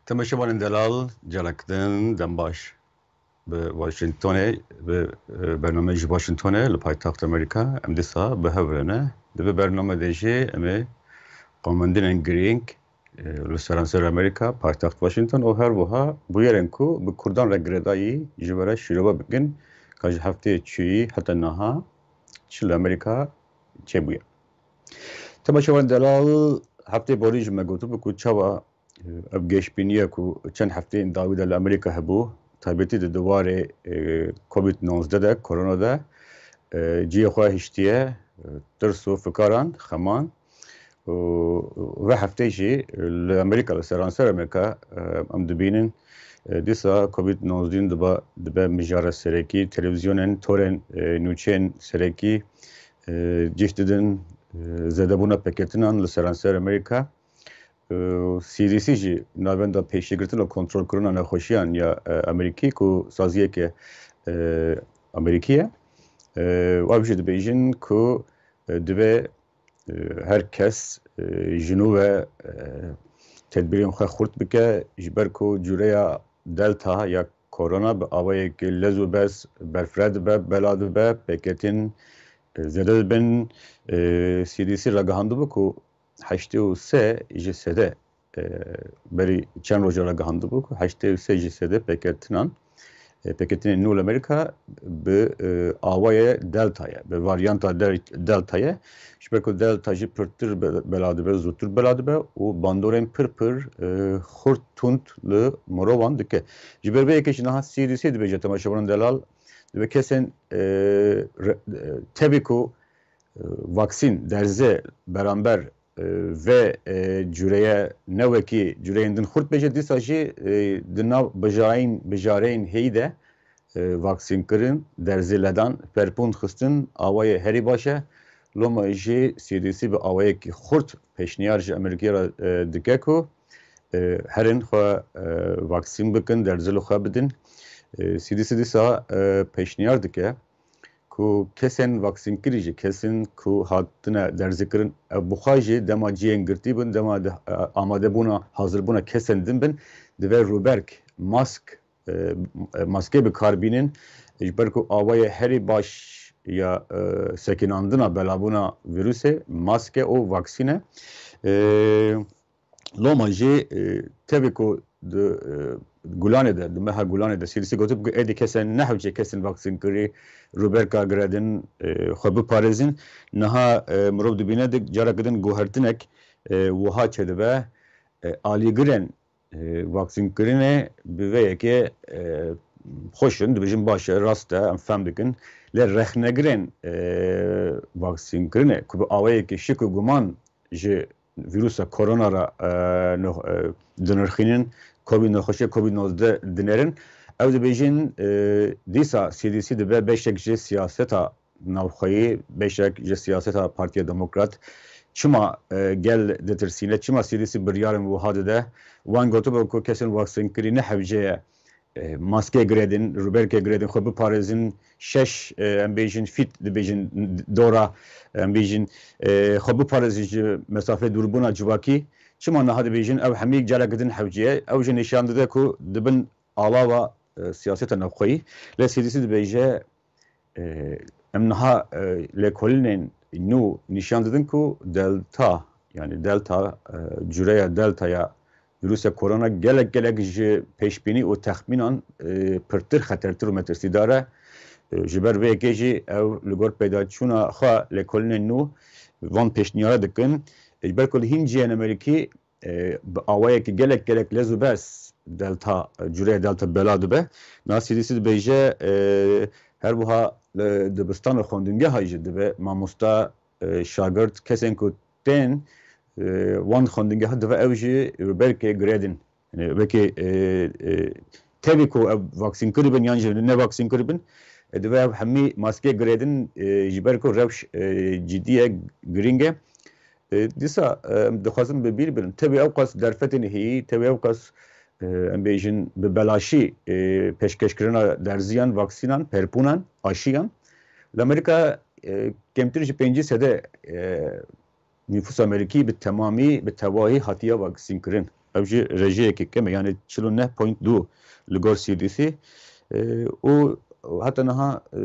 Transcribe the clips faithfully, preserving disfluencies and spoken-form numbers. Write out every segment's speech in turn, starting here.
Temaşevanên delal, carek din dem baş. Bi Washingtonê, bi, e, bername ji Washingtonê li paytaxt Amerîka, em dîsa bi hev re ne. Di vê bername de jî em ê qamendinên girîng, e, li seranser Amerîka, paytaxt Washington û her wiha bûyerên ku bi Kurdan re girêdayî ji we re şîrove bikin, ka ji hefteyê çûyî heta niha çi li Amerîka çêbûye. Temaşevan delal, heftê borî jî me gotibû ku çawa, e, ev geşbîniye ku çend hefteyên dawî de li Amerîka hebû, taybetî di diwarê, e, covid nozde de, korona de, e, cihê xwe hiştiye, e, tirs û fikaran, xeman. Û vê heftê jî li Amerîka, li seranser Amerîka, e, em dibînin, e, dîsa covid nozdîn dibe, dibe mijara serekî, televîzyonên, torên, e, nûçeyên serekî, e, cih didin, e, zêdebûna pêketinan li seranser Amerîka. E, C D C jî navenda pêşîgirtin û kontrolkirina nexweşiyan ya, e, Amerîkî ku saziyeke, e, Amerîkî ye. E, û ev jî dibêjin ku, e, divê, e, her kes, e, ji nû ve, e, tedbîrên xwe xurt bike, ji ber ku cûreya Delta ya korona bi awayekî lez û bez berfireh dibe, bela dibe, pêketîn, e, zêde dibin. E, C D C ragihandibû ku heştê û sê ji sede, e, berî çend roja ragihandibû ku heştê û sê ji sede pêketinan, e, pêketinên nû li Amerîka bi, e, awayê Delta ye, bi varyanta Del-, Delta ye. Ji ber ku Delta jî pirtir be-, bela dibe, zûtir bela dibe û bandorên pir pir, e, xurt tund li mirovan dike. Ji ber vê yekê jî niha C D C dibêje, temaşevanên delal, dibe kesên, e, re-, e, tevî ku, e, vaksîn, derzê beramber, e, vê, e, cûreye ne wekî cûreyên din xurt bêje, dîsa jî, e, di nav bijareyên, bijareyên heyî de, e, vaksînkirin, derzê ledan, perpûn xistin, awayê herî baş e. Loma jî C D C bi awayekî xurt pêşniyar ji Amerîkî re, e, dike ku, e, herin xwe, e, vaksîn bikin, derzê li xwe bidin. E, C D C dîsa, e, pêşniyar dike ku kesên vaksînkirî jî, kesên ku hatine derzîkirin, ev bi xwe jî dema cihên girtî bin, dema de, e, amadebûna, hazirbûna kesên din bin, divê rûberk, mask, e, e, maskê bi kar bînin. Ji ber ku awayê herî baş ya, e, sekinandina belabûna vîrusê maske û vaksîn e. E, Loma jî, e, tevî ku di, e, Gulanê de, di meha Gulanê de C D C gotibû ku êdî kesên nehewce kesên vaksînkirî rûberka giredin, e, xwe biparêzin. Niha, e, mirov dibîne di careke din guhertinek, e, wiha çêdibe, e, alîgirên, e, vaksînkirinê bi vê yekê, e, xweş in, dibêjin baş e, rast e, em fem dikin. Lê rexnegirên, e, vaksînkirinê ku bi awayekî şik û guman ji vîrusa korona re, e, no-, e, dinirxînin, covid nexweşiya covid nozdeh dinerin. Ew dibêjin, e, dîsa C D C dibe beşek ji siyaseta navxweyî, beşek ji siyaseta Partiya Demokrat. Çima, e, gel ditirsîne, çima C D C biryarên wiha dide? Wan gotibû ku kesên vaksînkirî ne hewce ye, e, maskê girêdin, rûberkê girêdin, xwe biparêzin, şeş, e, em bêjin fît dibêjin dora, em bêjin, e, xwe biparêzin ji mesafê dûrbûna civakî. Çima niha dibêjin ew hemî careke din hewce ye? Ew jî nîşan dide ku dibin alava, e, siyaseta navxweyî. Lê C D C dibêje, e, em niha, e, lêkolînên nû nîşan didin ku Delta, yani Delta, e, cûreya Delta ya vîrusa korona gelek gelek ji pêşbînî û texmînan, e, pirtir xetertir û metirsîdar e. E, ji ber vê yekê jî ew li gor peydaçûna xwe lêkolînên nû van pêşniyara dikin. E, ji ber ku li hîn cihên Amerîkî, e, bi awayekî gelek gelek lez û bez Delta, e, cûreya Delta bela dibe. Niha C D C dibêje, e, her wiha li dibistan û xwendingeha jî dibe mamosta, e, şagirt, kesên ku tên, e, wan xwendingeha dibe ew jî rûberkê girêdin. Yani wekî, e, e, tevî ku ev vaksînkirî bin yan jî ne vaksînkirî bin, e, dibe ev hemî maskê girêdin, e, ji ber ku rewş, e, cidî ye, girîng e. E, dîsa, e, em dixwazin bi bîr birin. Tevî ew qas derfetên heyî, tevî ew qas, e, em bêjin bi belaşî, e, pêşkêşkirina derziyan, vaksînan, perpûnan, aşiyan. Li Amerîka, e, kêmtir ji pêncî sede, e, nîfûsa Amerîkî bi temamî, bi tevahî hatiye vaksînkirin. Ev jî rejiyekî kem e, yani çil û neh point du li gor C D C. E, û heta niha, e,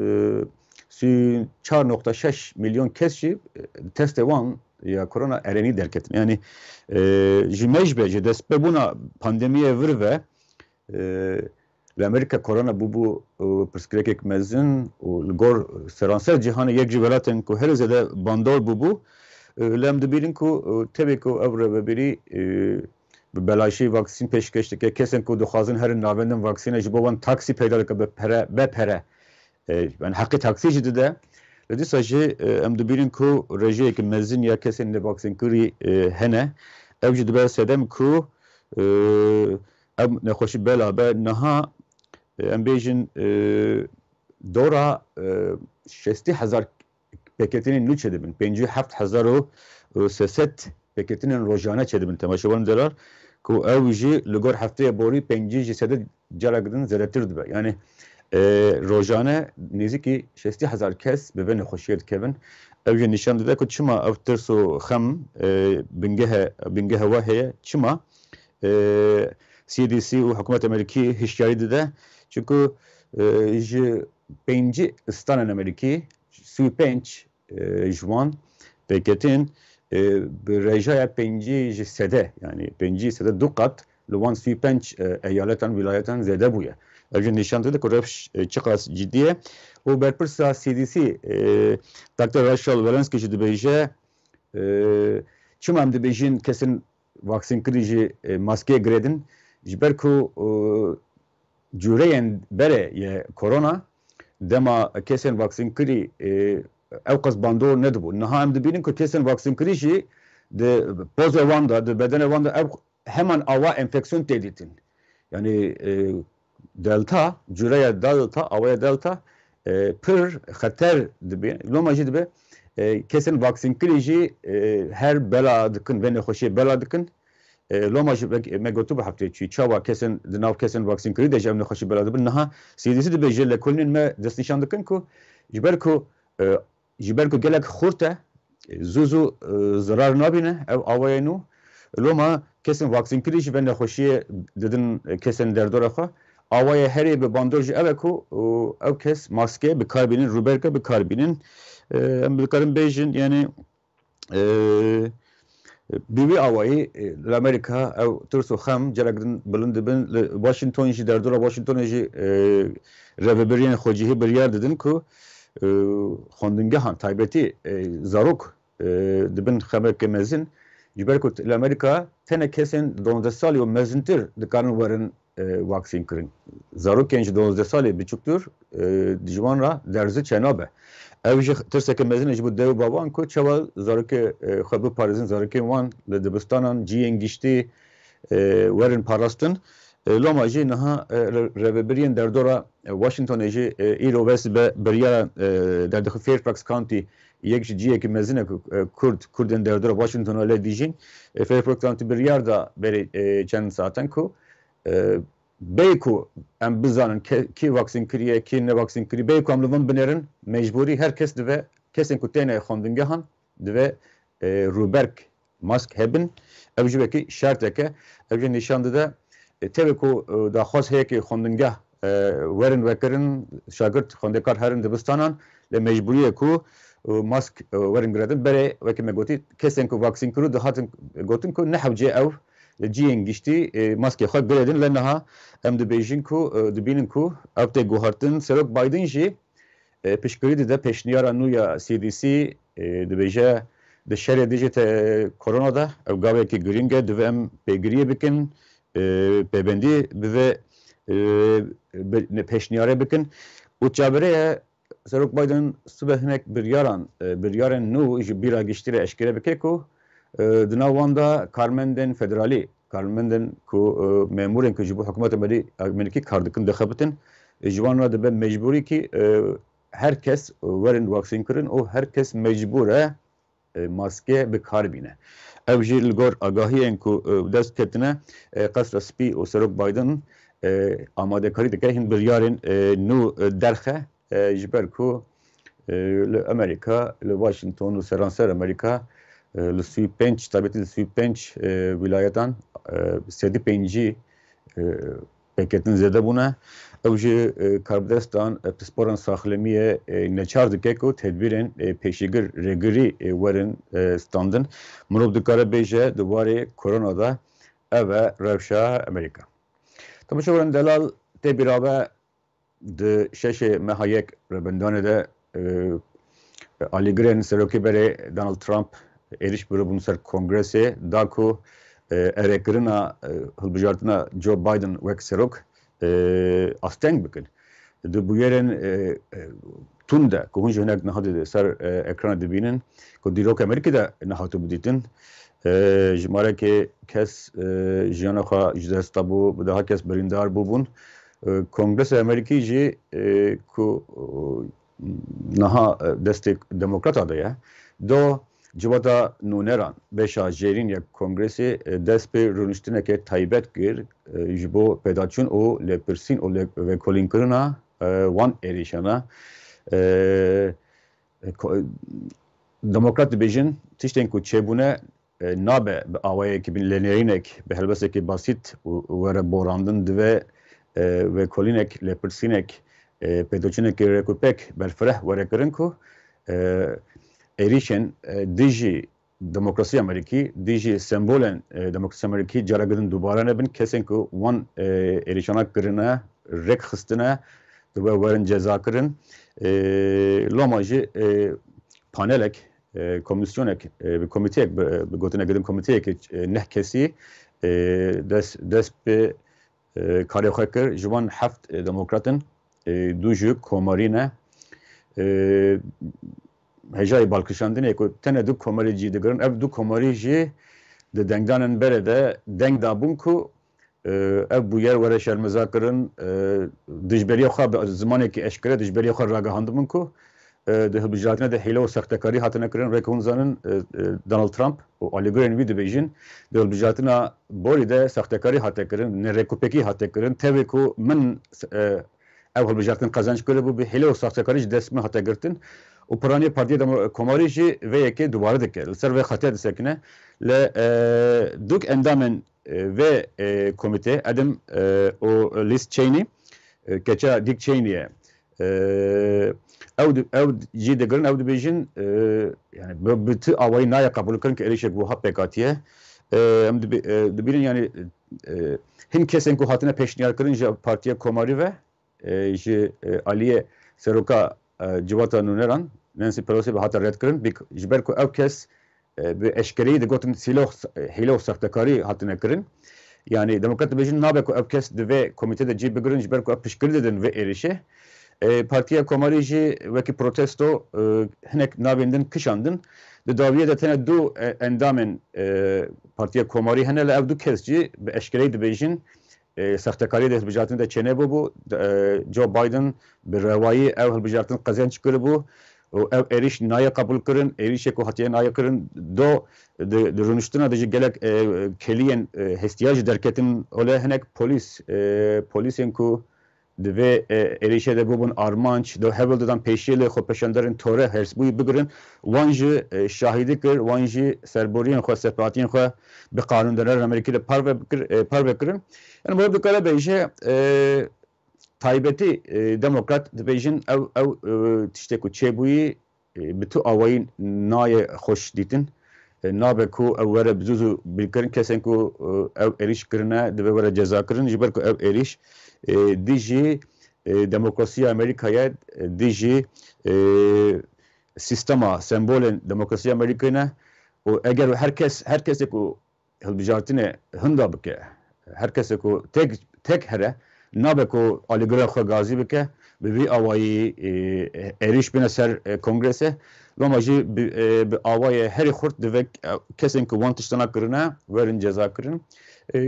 sî çar nokta şeş milyon kes jî, e, testê wan ya korona erenî derketin. Yani, e, ji me ji be, ji destpêbûna pandemiyê vir ve, e, li Amerîka korona bûbû, e, pirsgirêkek mezin û li gor seranser cîhanê yek ji welatên ku herî zêde bandor bûbû. E, lê em dibînin ku, e, tevî ku ev rêvebirî, e, bi belaşî vaksîn pêşkêş dike. Kesên ku dixwazin herin navendin vaksînê ji bo wan taksî peyda dike bi pere, be pere. E, yani heqê taksî jî dide. Li dîsa jî, e, em dibînin ku rejiyeke mezin ya kesên nevaksînkirî, e, hene. Ev jî dibe sedem ku, e, ev nexweşî bela be. Niha, e, em bêjin, e, dora, e, şêstî hezar pêketinên nû çêdibin. Pêncî û heft hezar û sê sed pêketinên rojane çêdibin temaşevanên delal, ku ew jî li gor hefteyê borî pêncî ji sedê carek din zêdetir dibe. Yani, e, rojane nêzîkî şêstî hezar kes bi vê nexweşiyê dikevin. Ev jî nîşan dide ku çima ev tirs û xem, e, bingehe, bingehe we heye, çima, e, C D C û hikûmeta Amerîkî hişyarî dide. Çunku, e, ji pêncî stranên Amerîkî, sî û pênc, e, ji wan pêketin, e, bi rêjaya pêncî ji sedê, yani pêncî sedê du qat li wan sî û pênc, e, eyaletan, wîlayetan zêde bûye. Ev jî nîşan dide ku rewş, e, çiqas cidî ye. Û berpirsa C D C, e, Doktor Rachel Walensky jî dibêje, e, çima em dibêjin kesên vaksînkirî jî, e, maskeyê girêdin? Ji ber ku, e, cûreyên berê yê korona, dema kesên vaksînkirî, e, ew qas bandor nedibû. Niha em dibînin ku kesên vaksînkirî jî di pozê wan de, di bedenê wan de ew heman awa enfeksiyon tê dîtin. Yani, e, delta, cûreya delta, awaya delta, e, pir xeter dibe. Loma jî dibe, e, kesên vaksînkirî jî, e, her bela dikin, vê nexweşiyê bela dikin. E, loma jî me, me gotibû heftê çûyî, çawa kesên, di nav kesên vaksînkirî de jî ev nexweşî bela dibin. Niha C D C dibêje, lêkolînên me destnîşan dikin ku ji ber ku, e, ji ber ku gelek xurt e, zû zû, e, zirar nabîne ev awayê nû. Loma kesên vaksînkirî jî vê nexweşiyê didin, e, kesên derdora xwe. Awayê herî bi bandor jî ev e ku, e, ew kes maske bi kar bînin, rûberke bi kar bînin. E, em dikarin bêjin, yani, e, bi wî awayî, e, li Amerîka ew tirs û xem carek din bilind dibin. Li Washington jî, derdora Washingtonê jî, e, rêvebiriyên xwecihî biryar didin ku, e, xwendingehan taybetî, e, zarok, e, dibin xemeke mezin. Ji ber ku li Amerîka tenê kesên duwazdeh salî û mezintir dikarin werin, e, vaksîn kirin. Zarokên ji duwazdeh salî biçûktir, e, ji wan re derzi çênabe. Ev jî tirseke mezin e ji bo dê û baban ku çawa zarokê, e, xwe biparêzin, zarokên wan li dibistanan, cihên giştî, e, werin parastin. E, loma jî niha, e, re-, rêvebiriyên derdora, e, Washingtonê jî, e, îro west be biryara, e, derdixin Fairfax County, yek ji cihekî mezin e ku, e, Kurd, Kurdên derdora Washingtonê lê dijîn. E, Fairfax County biryar da berê, e, çend saetan ku, e, bê ku em bizanin ke-, kî vaksîn kiriye, kî ne vaksîn kiriye, bê ku em li van binêrin, mecbûrî her kes dibe, kesên ku têne xwendingehan, dibe, e, rûberk, mask hebin. Ev jî wekî şertek e. Ev jî nîşan dide, e, tevê ku, e, daxwaz heye ki xwendingeh, e, werin vekirin, şagirt, xwendekar herin dibistanan, lê mecbûrî ye ku, e, mask, e, werin girêdin. Berê, wekî me gotî, kesên ku vaksîn kirû dihatin gotin ku ne hewce ew li cihên giştî, e, maskê xwe girêdin. Lê niha em dibêjin ku, e, dibînin ku ev tê guhartin. Serok Biden jî, e, piştgirî dide pêşniyara nû ya C D C, e, dibêje, di şerê dijî te-, korona de ev gavekî girîng e, divê em pêgiriyê bikin, e, pêbendî bi vê, e, bi, ne, pêşniyarê bikin. Û çaverê ye, Serok Biden sibe hinek biryaran, e, biryarên nû ji bîra giştî re eşkere bike ku, e, di nav wan de karmendên federalî, karmendên ku, e, memûrên ku ji bo hikûmeta Amerî-, Amerîkî kar dikin, dixebitin, e, ji wan re dibe mecbûrî ki, e, her kes werin vaksîn kirin û her kes mecbûr e, e, maske bi kar bîne. Ev jî li gor agahiyên ku, e, dest ketine, e, Qesra Spî û Serok Biden, e, amadekarî dike hin biryarên, e, nû, e, derxe, e, ji ber ku, e, li Amerîka, li Washington û seranser Amerîka, e, li sî û pênc, taybetî li sî û pênc, e, wîlayetan, e, sedî pêncî, e, pêketin zêde bûne. Ew jî, e, karbidestan, e, pisporên saxlemiyê, e, neçar dike ku tedbîrên, e, pêşîgir, rêgirî, e, werin, e, standin. Mirov dikare bêje di warê korona de ev e rewşa Amerîka. Temaşevanên delal, tê bîra be di şeşê meha yek Rebendanê de, e, alîgirên serokê berê Donald Trump êrîş biribûn ser Kongresê, da ku, e, erêkirina, e, hilbijartina Joe Biden wek serok, e, asteng bikin. Di bûyerên, e, e, tund de ku hûn jî hinek niha di ser, e, ekrana dibînin, ku dîrok Amerîkî de nehatibû dîtin, e, jimarekê kes, e, jiyana xwe ji dest dabû, bi deha kes birîndar bûbûn. E, Kongresa Amerîkî jî, e, ku, e, niha, e, destê demokrata de ye, do civata nûneran, beşa jêrîn ya Kongresê, e, dest bi rûniştineke taybet kir, e, ji bo pêdaçûn û lêpirsîn û lê-, vekolînkirina, e, wan êrîşana. E, e, ko-, Demokrat dibêjin, tiştên ku çêbûne, e, nabe bi awayekî, bi lênêrînek, bi helbestekî basît û, û were borandin, divê, e, vekolînek, lêpirsînek, e, pêdaçûnekî rêkûpêk berfireh were kirin ku, e, êrîşên, e, dijî demokrasiya Amerîkî, dijî sembolên, e, demokrasiya Amerîkî careke din dubare nebin. Kesên ku wan, e, êrîşana kirine, rêk xistine, divê werin cezakirin. E, loma jî, e, panelek, e, komîsyonek, e, bi komîteyek, bi, bi gotineke din komîteyekê, e, neh kesî, e, dest, dest bi, e, karê xwe kir. Ji wan heft, e, demokrat in, e, du jî komarî ne. E, hêjayî balkişandinê ku tenê du komarî cî digirin, ev du komarî jî di dengdanên berê de deng dabûn ku, e, ev bûyer were şermeza kirin, e, dijberiya xwe bi zimanekî eşkere dijberiya xwe ragihandibûn ku, e, di hilbijartinê de hîle û sextekarî hatine kirin. Wek hûn zanin, e, e, Donald Trump û alîgirên wî dibêjin, di hilbijartina borî de sextekarî hate kirin, nerêkûpêkî hate kirin. Tevê ku min, e, ev hilbijartin qezenc kiribû, bi hîle û sextekarî ji dest min hate girtin. Û piraniya Partiya Demo-, Komarî jî vê yekê dubare dike. Li ser vê xetê disekine. Li, e, duk endamên, e, vê, e, komîtê, Adam, e, û Liz Cheney, e, keça Dick Cheney ye. E, ew di-, ew jî digirin, ew dibêjin, e, yani bi, bi ti awayî nayê qebûlkirin ku êrîşek wiha pêk hatiye. E, em dibi-, e, dibînin yani, e, hin kesên ku hatine pêşniyarkirin ji Partiya Komarî ve, e, ji, e, aliyê seroka, e, civata nûneran Nancy Pelosi ve hate redkirin. Bik-, ji ber ku ew kes, e, bi eşkereyî digotin sîloh, e, hîle û sextekarî hatine kirin. Yani demokrat dibêjin nabe ku ev kes di vê komîte de cî bigirin, ji ber ku ev piştgirî didin vê êrişê. E, Partiya Komarî jî wekî protesto, e, hinek navên din kişandin. Di dawiyê de tenê du, e, endamên, e, Partiya Komarî hene, li ev du kes jî bi eşkereyî dibêjin, e, sextekariyê di hilbijartinê de çênebûbû. E, Joe Biden bi rewayî ev hilbijartin qezenc kiribû û ev êrîş nayê qebûlkirin, êrîşê ku hatiye nayê kirin. Do di, di rûniştina de jî gelek, e, keliyên, e, hestiyar jî derketin. Ole hinek polîs, e, polîsên ku di vê, e, êrîşê de bûbûn armanc, do hewl didan pêşiyê li xwepêşanderên tore hêrsbûyî bigirin. Wan jî, e, şahîdî kir, wan jî serboriyên xwe, serpehatiyên xwe bi qanûnderên Amerîkî de parve kir, e, parve kirin. Yani, mirov dikare bêje, e, taybetî, e, demokrat dibêjin ew, ew, e, tiştê ku çêbûyî, e, bi tu awayî nayê xweş dîtin. E, nabe ku ew were bi zû zû bîrkirin, kesên ku, e, ew êrîş kirine, divê were cezakirin, ji ber ku ew êrîş, e, dijî, e, demokrasiya Amerîkayê, e, dijî, e, sîstema, sembolên demokrasiya Amerîkayê ne. Û eger her kes, her kesê ku hilbijartinê hinda bike, her kesê ku tek, tek here, nabe ku alîgirên xwe gazî bike, bi vî awayî, e, êrîş bine ser, e, kongrese. Loma jî bi, e, bi awayê herî xurt divê, e, kesên ku wan tiştana kirine werin ceza kirin. E,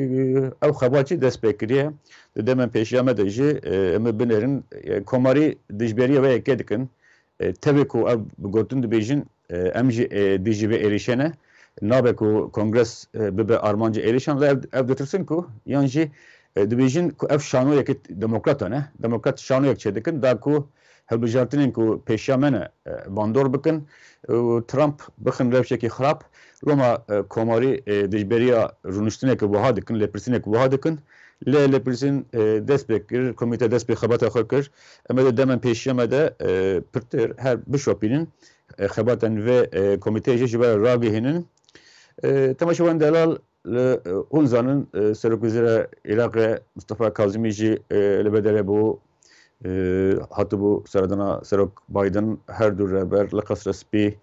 ew xebat jî dest pê kiriye. Di demên pêşiya me de jî, e, em ê binêrin, e, komarî dijberiya vê yekê dikin. E, tevê ku ev bi gotin dibêjin, e, em jî, e, dijî vê êrîşê ne. Nabe ku kongres, e, bibe armancê êrîşan, lê ev, ev ditirsin ku yan jî, E, dibêjin ku ev şanoyekî demokratan e. Demokrat şanoyek çêdikin, da ku hilbijartinên ku pêşiya me ne, e, bandor bikin û Trump bixin rewşekî xirab. Loma, e, komarî, e, dijberiya rûniştineke wiha dikin, lêpirsînek wiha dikin. Lê lêpirsîn, e, dest pê kir, komîte dest pê xebata xwe kir. Em ê di demên pêşiya me de, e, pirtir her bişopînin, e, xebatên vê, e, komîteyê jî ji ber ragihînin. E, temaşevan delal, li, e, hûn zanin, e, Serokwezîra Iraqê Mustafa Kazimî jî, e, li vê derê bû, e, hatibû seredana Serok Biden, her du rêber li Qesra Spî,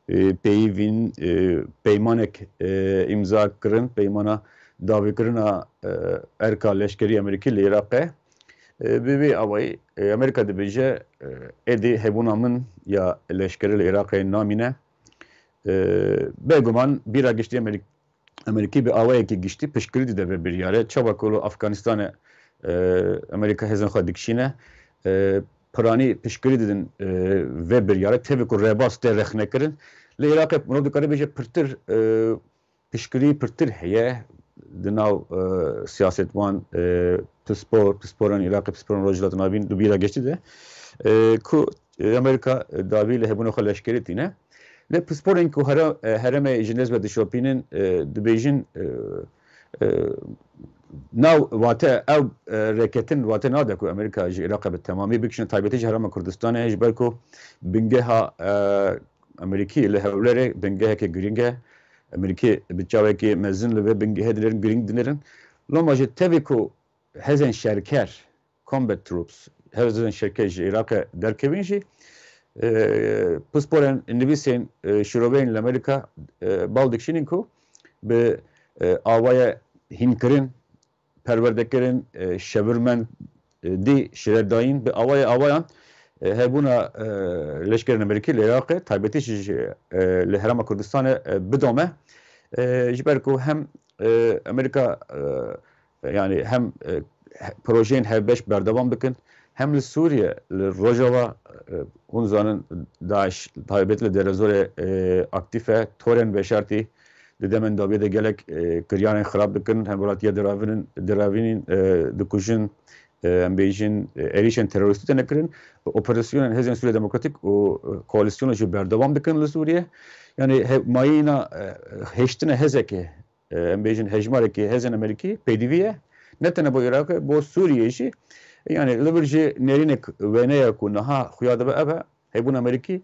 e, peyivîn, e, peymanek, e, îmza kirin, peymana dawîkirina, e, erka leşkerî Amerîkî li Iraqê. E, bi vî awayî, e, Amerîka dibêje, e, êdî hebûna min ya leşkerî li Iraqê namîne. E, Bêguman bîra giştî Amerîk-, Amerîkî bi awayekî giştî piştgirî dide vê biryarê. Çawa ku li Afganistanê, e, Amerîka hêzên xwe dikişîne, e, piranî piştgirî didin, e, vê biryarê. Tevî ku rêbaz tê rexnekirin. Li Iraqê mirov dikare bêje pirtir, e, piştgirî pirtir heye di nav, e, siyasetvan, e, pispor, pisporên Iraqê, pisporên Rojhilata Navîn di bîra giştî de, e, ku, e, Amerîka, e, dawî li hebûna xwe leşkerî tîne. Lê pisporên ku here-, e, herêmê ji nêz ve dişopînin, e, dibêjin, e, e, nav wate ew, e, rêketin wate nade ku Amerîka ji Iraqê bi temamî bikişîne, taybetî ji Herêma Kurdistanê, ji ber ku bingeha, e, Amerîkî li Hewlêrê bingeheke girîng e. Amerîkî bi çavekî mezin li vê bingehê dinêrin, girîng dinêrin. Loma jî tevî ku hêzên şerker, combat troops, hêzên şerker ji Iraqê derkevin jî, e, pisporên nivîsên, e, şiroveyên li Amerîka, e, bal dikişînin ku bi, e, awaya hînkirin, perwerdekirin, e, şevirmendî şiretdayîn bi awayê awayan, e, hebûna, e, leşkerên Amerîkî li Iraqê, taybetî jî, e, li Herêma Kurdistanê, e, bidome. E, ji ber ku hem, e, Amerîka, e, yani hem, e, he-, projeyên hevbeş berdewam bikin, hem li Sûriye, li Rojava, e, hûn zanin DAIŞ taybetî li Dêrezorê, e, aktîf e, torên veşartî di demên dawiyê de gelek, e, kiryarên xirab dikin, hemweratiya deravînin, deravînîn, e, dikujin, e, em bêjin, e, êrîşên terorîstî têne kirin, operasyonên Hêzên Sûriye Demokratîk û, e, koalîsyona jî berdewam dikin li Sûriye. Yani he-, mayîna, e, hêştina hêzekê, e, em bêjin hejmarekê hêzên Amerîkî pêdivî ye. Ne tene bo Iraqê, bo Sûriyê jî. Yani li vir jî nêrînek wêne ye ku niha xuya dibe ev e, hebûn Amerîkî,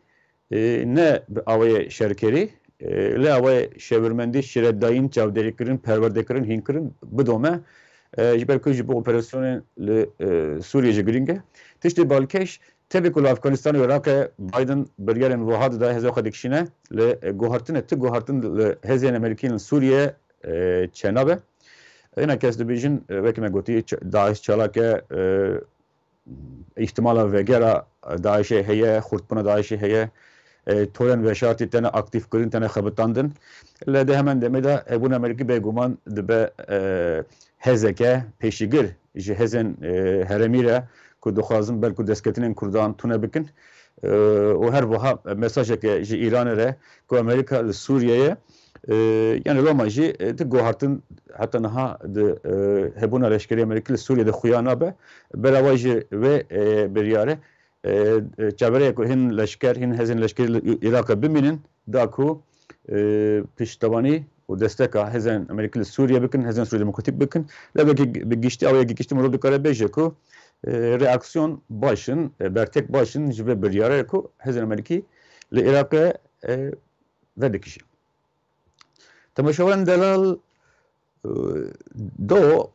e, ne bi awayê şerkerî, e, lê awayê şevirmendî, şiretdayîn, çavdêrîkirin, perwerdekirin, hînkirin bidome, e, ji ber ku ji bo operasyonên li, e, Sûriyê jî girîng e. Tiştê balkêş, tevî ku li Afganistan û Iraqê Biden biryarên wiha dida hêza xwe dikişîne, lê, e, guhartine, ti guhartin li hêzên Amerîkî li Sûriyê, e, çênabe. Hêna kes dibêjin, e, wekî me gotî, ç-, DAIŞ çalak e, e, îhtimala vegera DAIŞê heye, xurtbûna DAIŞê heye, e, torên veşartî têne aktîfkirin, têne xebitandin. Lê di hemen demê de hebûna Amerîkî bêguman dibe, e, hêzeke pêşîgir ji hêzên, e, herêmî re ku dixwazin belku destketinên Kurdan tune bikin. E, û her wiha mesajeke ji Îranê re ku Amerîka li Sûriyeyê, e, yani loma jî, e, di guhartin heta niha di, e, hebûna leşkerî Amerîkî li Sûriyê de xuya nabe. Berava jî vê, e, biryarê, e, e, çaverê ku hin leşker, hin hêzên leşkerî li Î-, Iraqê bimînin, da ku, e, piştevanî û desteka hêzên Amerîkî li Sûriyê bikin, hêzên Sûriyê Demokratîk bikin. Lê wekî bi giştî, awayekî giştî mirov dikare bêje ku, e, reaksiyon baş in, e, bertek baş in ji vê biryarê ku hêzên Amerîkî li Iraqê, e, vedikişin. Temaşevanên delal, e, do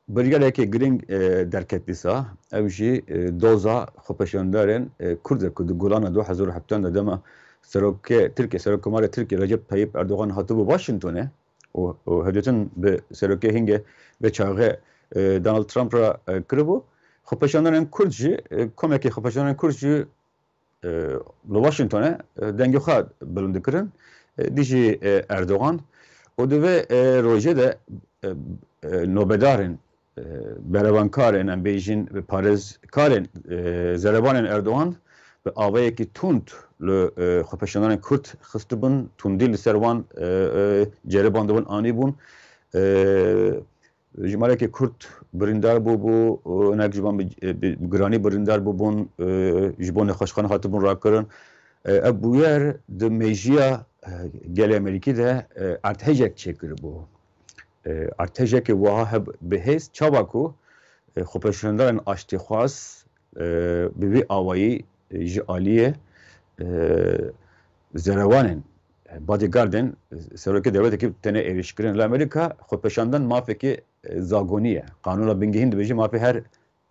biryareke girîng, e, derket dîsa. Ew jî, e, doza xwepêşandarên, e, Kurd e ku di Gulana du hezar û hevdeh de dema serokê Tirkiye, Serokkomarê Tirkiye Recep Tayyip Erdogan hatibû Washingtonê û, û hevdîtin bi serokê hingê vê çaxê, e, Donald Trump re, e, kiribû. Xwepêşandarên Kurd jî, e, komekî xwepêşandarên Kurd jî, e, li Washingtonê, e, dengê xwe bilind dikirin, e, dijî, e, Erdogan. Û di vê, e, rojê de, e, e, nobedarên, e, berevankarên, em bêjin parêzkarên, e, zerebanên Erdogan bi awayekî tund li, e, xwepêşandanên Kurd xistibûn, tundî li ser wan, e, e, ceribandibûn, anîbûn. E, Jimareke Kurd birîndar bûbû, hinek ji wan bi, bi, bi giranî birîndar bûbûn, e, ji bo nexweşxane hatibûn rakirin. E, ev bûyer di mêjiya, e, gelê Amerîkî de, e, erdhejek çêkiribû. E, erdhejekê wiha heb bi hêz çawa ku, e, xwepêşandanên aştîxwaz, e, bi vî awayî, e, ji aliyê, e, zerewanên, e, bodyguardên, e, serokê dewletekî têne êrîşkirin. Li Amerîka xwepêşandan mafekî, e, zagonî ye. Qanûna bingehîn dibêje mafê her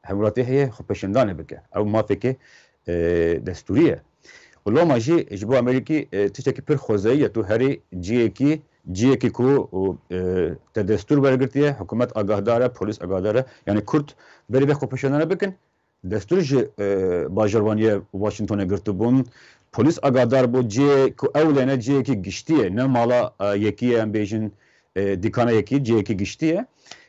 hemwelatî heye xwepêşandanê bike. Ew mafekî, e, destûrî ye. Û loma jî ji bo Amerîkî, e, tiştekî pir xwezayî ye. Tu herî ciyekî, ciyekî ku, û, e, te destûr wergirtiye, hikûmet agahdar e, polîs agahdar e. Yanî Kurd berî vê xwepêşandana bikin, destûr ji, e, bajarvaniyê Washingtonê girtibûn. Polîs agahdar bû, ciyê ku ew lêne ciyekî giştî ye, ne mala, e, yekî ye, em bêjin, e, dîkana yekî, ciyekî giştî ye.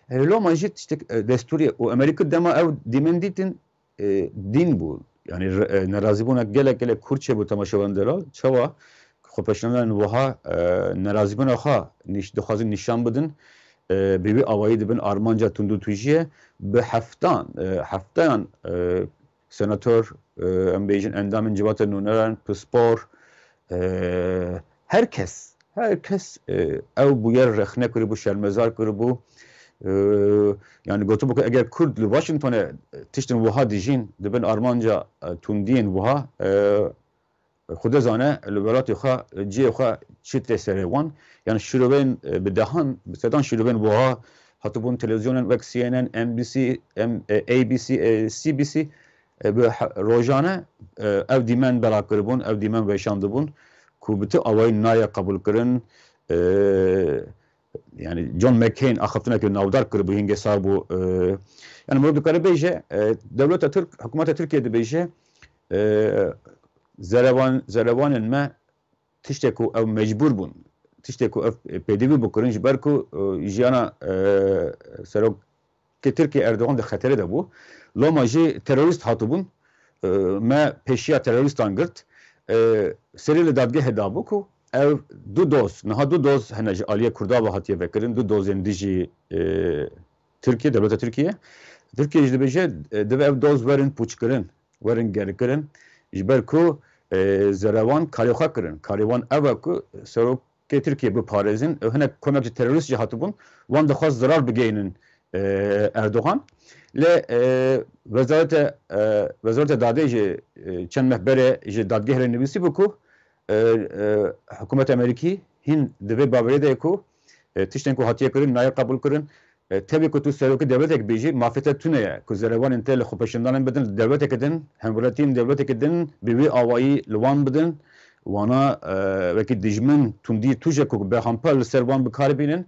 E, loma jî tiştek, e, destûrî ye. Û Amerîka dema ew dîmen dîtin, e, dîn bû. Yanî re-, e, nerazîbûna gelek, gelek Kurd çêbû temaşevan delal. Çawa xwepêşandanên wiha, e, nerazîbûna xwe nîş-, dixwazin nîşan bidin, e, bi vî awayî dibin armanca tundûtûjiyê. Bi heftan, e, heftayan, e, senator, e, em bêjin endamên Civata Nûneran, pispor, e, her kes, her kes, e, ew bûyer rexne kiribû, şermezar kiribû. E, yanî gotibû ku eger Kurd li Washingtonê tiştên wiha dijîn, dibin armanca, e, tundiyên wiha, e, Xwedê zane li welatê xwe, cihê xwe çi tê serê wan. Yanî şîrovên, e, bi dehan, bi sedan şîrovên wiha hatibûn televîzyonên wek C N N, N B C, em, e, A B C, e, C B C, e, bi he-, rojane, e, ev dîmen bela kiribûn, ev dîmen weşandibûn ku bi ti awayî nayê qebûlkirin. E, yanî John McCain axaftinekê navdar kiribû, hingê sar bû. E, yanî mirov dikare bêje, e, dewleta Tirk, hikûmeta Tirkiye dibêje, e, zerewan-, zerewanên me tiştek ku ew mecbûr bûn, tiştek ku ev pêdivî bikirin, ji ber ku, e, jiyana, e, serokê Tirkiye Erdogan di xeterê de bû. Loma jî terorîst hatibûn, e, me pêşiya terorîstan girt. E, serî li dadgehê dabû ku ev du doz, niha du doz hene ji aliyê Kurda ve hatiye vekirin, du dozên dijî, e, Tirkiye, dewleta Tirkiye. Tirkiye jî dibêje, e, divê ev doz werin pûçkirin, werin gerkirin. Ji ber ku, e, zerewan karê xwe kirin. Karê wan ev e ku serokê Tirkiye biparêzin. Ew hinek komek ji terorîst jî hatibûn. Wan dixwest zirar bigeynin, e, Erdogan. Lê, e, wezarete, e, wezarete dadê jî, e, çend meh berê ji dadgehê re nivîsî bû ku, e, e, hikûmeta Amerîkî hîn di vê bawerê de ye ku, e, tiştên ku hatiye kirin, nayê qebûl kirin. E, tevî ku tu serokê dewletek bî jî, mafê te tune ye ku zerewanên te li xwepêşandanên bidin, li dewleteke din, hemwelatiyên dewleteke din bi wî awayî li wan bidin. Wana, e, wekî dijmin, tundî, tûje ku bêhempa li ser wan bi kar bînin.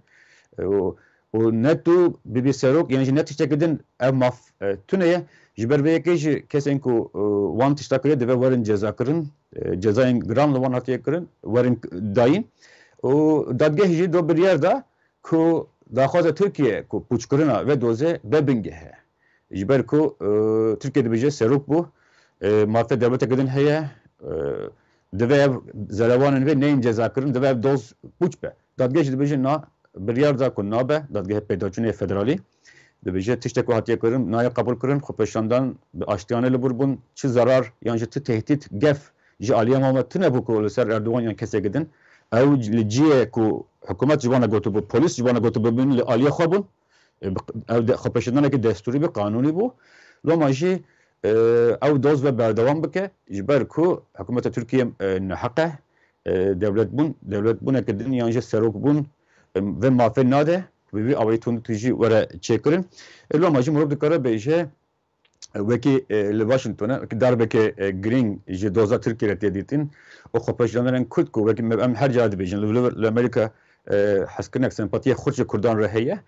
E, û, û ne tu bibî serok, yan jî ne tiştekî din, ev maf, e, tune ye. Ji ber vê yekê jî kesên ku, e, wan tişta kiriye divê werin cezakirin, e, cezayên giran li wan hatiye kirin, werin dayîn. Û dadgeh jî do biryar da ku daxwaza Tirkiye ku pûçkirina vê dozê be bingeh e. Ji ber ku, e, Tirkiye dibêje serok bû, e, mafê dewleteke din heye, e, divê ev zerewanên vê neyên cezakirin, divê ev doz pûç be. Dadgeh jî dibêje na, biryar da ku nabe, dadgehê pêdaçûnê federalî. Dibêje tiştek ku hatiye kirin, nayê qebûl kirin, xwepêşandan bi aştiyane li bûr bûn, çi zarar yan jî ti tehdît, gef ji aliyê wan ve tune bû ku li ser Erdogan yan kesekî din. Ew li cihê ku hikûmet ji wan re gotibû, polîs ji wan re gotibû, bin li aliyê xwe bûn. E, bi, ev de, xwepêşandanekî destûrî bû, qanûnî bû. Loma jî, e, ew doz ve berdewam bike, ji ber ku hikûmeta Tirkiye, e, neheq e, e, dewletbûn, dewletbûneke din yan jî serokbûn, e, vê mafê nade, bi vî awayî tundûtûjî were çêkirin. E, loma jî mirov dikare bêje, e, wekî, e, li Washingtonê, wekî darbeke, e, girîng ji doza Tirkiye re tê dîtin û xwepêşandanên Kurd ku wekî me, em her cara dibêjin, li, li, li Amerîka, e, hezkirinek, sempatiyê xurt ji Kurdan re heye.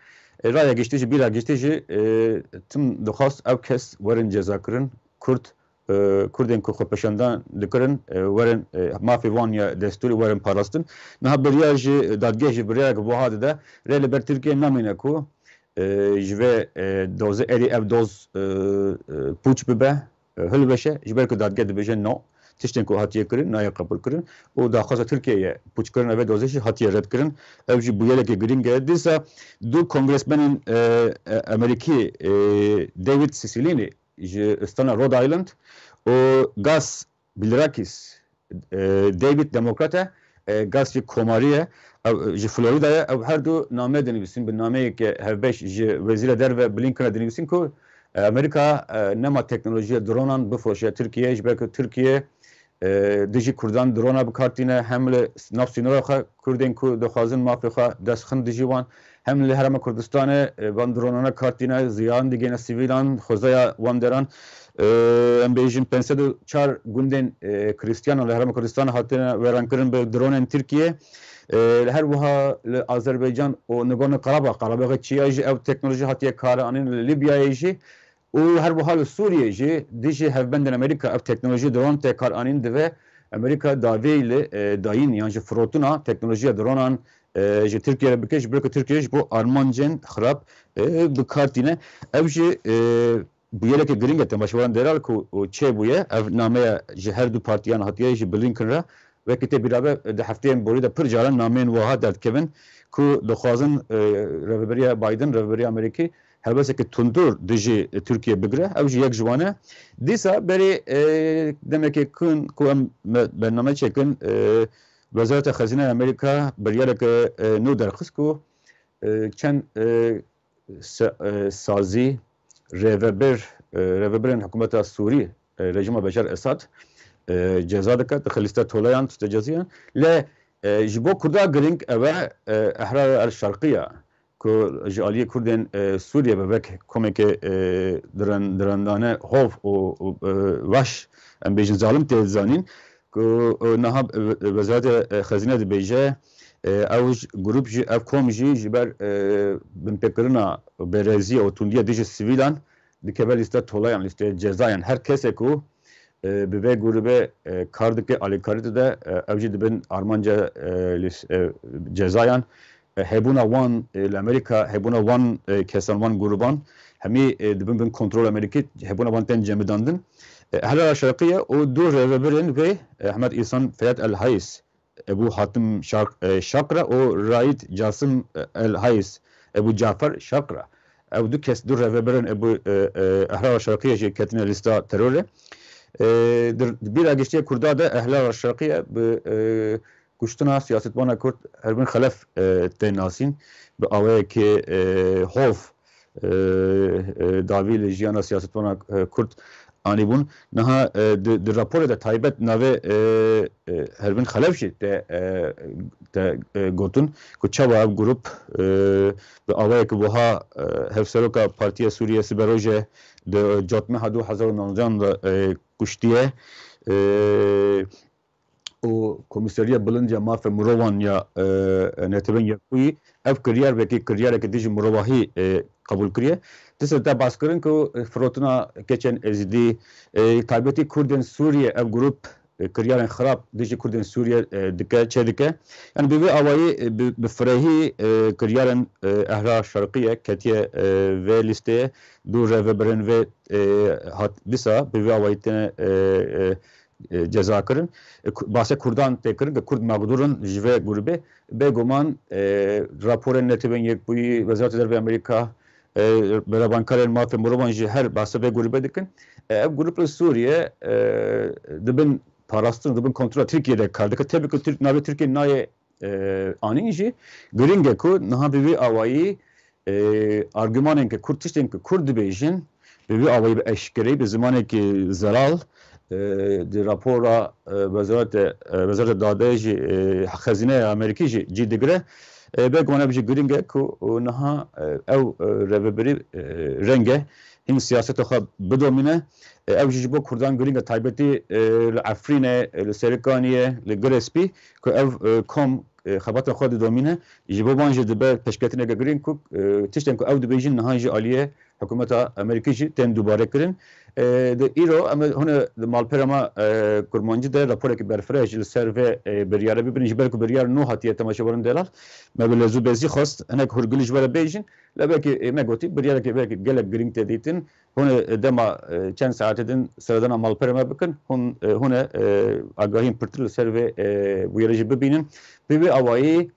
E, raya giştî jî, bîra giştî jî, e, tim dixwast ew kes werin cezakirin, Kurd, e, Kurdên ku xwepêşandan dikirin, e, werin, e, mafê wan ya destûrî werin parastin. Niha biryar jî, dadgeh jî biryarek wiha dide, rê li ber Tirkiye namîne ku, e, ji vê, e, dozê erî ev doz, e, e, pûç bibe, e, hilweşe, ji ber ku dadgeh dibêje no, tiştên ku hatiye kirin, nayê qebûl kirin û daxwaza Tirkiyeyê pûçkirina vê dozê jî hatiye red kirin. Ev jî bûyereke girîng e. Dîsa du kongresmenên, e, e, Amerîkî, e, David Cicilline ji stana Rhode Island û Gus Bilirakis, e, David Demokrat e, e, Gus jî komarî ye, ew, ji Florida ye. Ew her du name dinivîsin, bi nameyeke hevbeş ji Wezîra Derve Blinken re dinivîsin ku, e, Amerîka, e, nema teknolojiya dronan bifiroşe Tirkiyeyê, ji ber ku Tirkiye, e, dijî Kurdan drona bi kar tîne, hem li nav sînora xwe Kurdên ku dixwazin mafê xwe dest xin dijî wan, hem li Herêma Kurdistanê, e, van dronana kar tîne, ziyan digihîne sivîlan, xwezaya wan deran. E, em bêjin pênc sed û çar gundên, e, Kristiyanan li Herêma Kurdistanê hatine wêrankirin bi dronên Tirkiyê. E, li her wiha li Azerbaycan û Nagorno Karabağ, Qarabaxê Çiya jî ev teknolojî hatiye karanîn, li Libyayê jî û her wiha li Sûriyê jî dijî hevbendên Amerîka ev teknolojî dron tê karanîn dibe Amerîka davê li, e, dayîn yan jî firotina teknolojiya dronan, e, ji Tirkiye re bike, ji ber ku Tirkiye ji bo armancên xirab, e, bi kar tîne. Ev jî, e, bûyereke girîng e temaşevanan deral ku çêbûye. Ev nameya ji her du partiyan hatiye ji Blinken re. Wekî te bîra be, di hefteyên borî de pir caran nameyên wiha derdikevin ku dixwazin, e, rêveberiya Biden, rêveberiya Amerîkî helwesteke tundûr dijî Tirkiye bigire. Ew jî yek ji wan e. Dîsa berê, e, demekê kin ku em me-, bername çêkin, e, Wezareta Xezîneya Amerîka biryareke, e, nû derxist ku, e, çend, e, se-, e, sazî rêvebir, e, rêvebirên hikûmeta Sûrî, e, rejîma Beşar Esad, e, ceza dike, dixe lîsta tolayan, tute ceziyan. Lê, e, ji bo Kurda girîng ev e, e, Ehrara El Şerqiya, ku ji aliyê Kurdên, e, Sûriyê ve wek komeke, e, diren-, direndane hov û, û, e, weş, em bêjin zalim tê zanîn, ku, e, niha, e, Wezareta, e, Xezîne dibêje, e, ew j-, grup jî, ev kom jî ji ber, e, binpêkirina bêreziya û tundiya dijî sivîlan dikeve lîste tolayan, lîste cezayan. Her kesê ku, e, bi vê grûbê, e, kar dike, alîkarî dide, e, ew jî dibin armanca, e, lîs-, e, cezayan. E, hebûna wan, e, li Amerîka, hebûna wan, e, kesan, wan grûban, hemî, e, dibin bin kontrol Amerîkî, hebûna wan tên cemidandin. E, Ehlala Şerqiye û du rêvebirên vê, e, Ehmed Îhsan Feyad El Hayis, Ebû Hatim Şark-, e, Şakra û Raîd Casim, e, El Hayis, Ebû Cafer Şakra. Ew du kes, du rêvebirên Ebû, e, e, Ehlala Şerqiye jî ketine lîsta terorê. E, di, di bîra giştiyê Kurda de Ehlala Şerqiye bi, e, kuştina siyasetwana Kurd Herbin Xelef, e, tê nasîn. Bi awayekê, e, hov, e, e, dawî li jiyana siyasetwana, e, Kurd anîbûn. Niha, e, di, di raporê de taybet navê, e, e, Herbin Xelef jî te, e, te, e, gotin ku çawa ev grup, e, bi awayek wiha, e, hevseroka Partiya Sûriye Siberoje di Cotmeha du hezar û nozdehan de, e, kuştiye. E, û Komîseriya Bilind ya Mafê Mirovan ya, e, Netewên Yekbûyî ev kiryar wekî kiryareke dijî mirovahî, e, qebûl kiriye. Dîsa te baskirin ku, e, firotina keçên Êzidî, e, taybetî Kurdên Sûriyê ev grup, e, kiryarên xirab dijî Kurdên Sûriyê, e, dike, çêdike. Yani bi vê awayî, e, bi, bi firehî, e, kiryarên, e, Ehra Şerqiye ketiye, e, vê lîsteyê. Du rêvebirên vê, e, hat, dîsa bi vê awayî têne, e, e, e, ceza kirin. E, Ku-, bahse Kurdan tê kirin, ke Kurd mexdûr in ji vê grûbê. Bêguman, e, raporên Netewên Yekbûyî, Wezareta Derve Amerîka, e, berevankarên mafê mirovan jî her bahse vê grûbê dikin. E, ev grûp li Sûriye, e, dibin parastin, dibin kontrola Tirkiye de kar dike. Tabii ku Tirk-, navê Tirkiye nayê, e, anîn jî. Girîng e ku niha bi vî awayî, e, argumanên ke Kurd, tiştên ke Kurd dibêjin, bi vî awayî, bi eşkereyî, bi zimanekî zelal, e, di rapora, e, wezarete, e, wezareta dadeyê jî, e, xezîneya Amerîkî jî cî digire. E, bêguman ev jî girîng e ku niha, e, ew, e, rêvebirî, e, rênge hîn siyaseta xwe bidomîne. E, ew jî ji bo Kurdan girîng e, taybetî, e, li Efrînê, e, li Serîkaniyê, li Girê Spî, ku ev, e, kom, e, xebata xwe didomîne, ji bo van jî dibe pêşketineke girîng ku, e, tiştên ku ew dibêjin niha jî aliyê hikûmeta Amerîkî jî tên dubare kirin. E, di îro em ê hûn ê di malpera me, e, kurmancî de raporekî berfireh jî li ser vê, e, biryare bibînin, ji ber ku biryar nû hatiye temaşevanên delal. Me bi lez û bezî xwest hinek hûrgilî ji we re bêjin. Lê belkî, e, me gotî, biryarekî belkî gelek girîng tê dîtin. Hûn ê dema, e, çend saetê din seredana malperê me bikin. Hûn, e, hûn ê, e, agahiyên pirtir li ser vê, e, bûyerê jî bibînin. Bi vê awayî,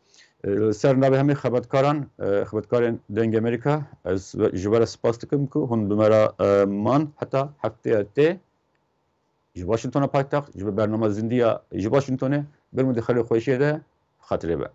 e, li ser navê hemî xebatkaran, e, xebatkarên Dengê Amerîka, ez ji we re spas dikim ku hûn bi me re, e, man heta hefteya tê ji Washingtona paytext, ji bo bernama zindiya ji Washingtonê, bermûdê xelê xweşiyê de xatirê be.